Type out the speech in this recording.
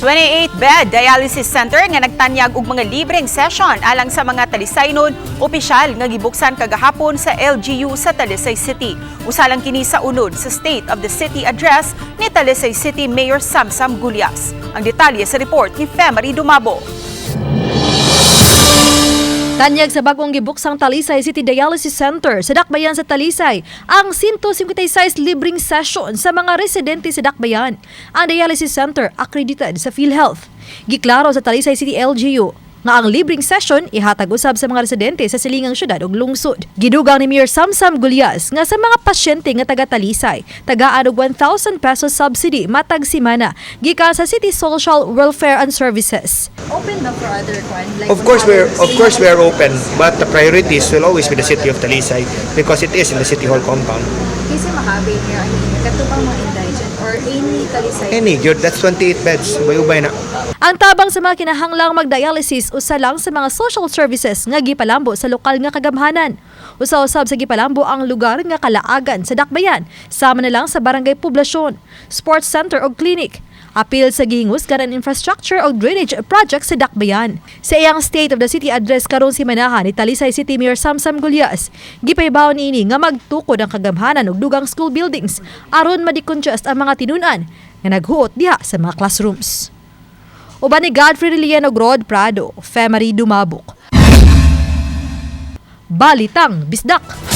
28-bed dialysis center nga nagtanyag og mga libreng session alang sa mga Talisaynon, opisyal nga gibuksan kagahapon sa LGU sa Talisay City. Usa lang kini sa unod sa State of the City Address ni Talisay City Mayor Samsam Gullas. Ang detalye sa report ni Femary Dumabo. Tanyag sa bagong gibuksang Talisay City Dialysis Center sa Dakbayan sa Talisay ang 156 libreng session sa mga residente sa Dakbayan. Ang dialysis center, accredited sa PhilHealth. Giklaro sa Talisay City LGU nga ang libreng session ihatag usab sa mga residente sa silingang syudad ug lungsod. Gidugang ni Mayor Samsam Gullas nga sa mga pasyente nga taga Talisay, tagaan og ₱1,000 subsidy matag simana gikan sa City Social Welfare and Services. Open ba for other kwan? Like Of course we're open, but the priorities will always be the city of Talisay because it is in the city hall compound. Kasi makabi niyo, I mean, kato bang mga indigent or any Talisay? Any, yun, that's 28 beds. Ubay-ubay na. Ang tabang sa mga kinahanglang magdialysis, usa lang sa mga social services nga gipalambo sa lokal nga kagamhanan. Usa-usab sa gipalambo ang lugar nga kalaagan sa Dakbayan, sama na lang sa Barangay Poblasyon, sports center o clinic. Apil sa gihingusgan ang infrastructure o drainage project sa Dakbayan. Sa iyang State of the City Address karong simanahan ni Talisay City Mayor Samsam Gullas, gipahibaw niini nga magtukod ang kagamhanan og dugang school buildings aron ma-decongest ang mga tinunan nga naghuot diha sa mga classrooms. Uban ni Godfrey Riliano, Rod Prado, Femary Dumabok. Balitang Bisdak.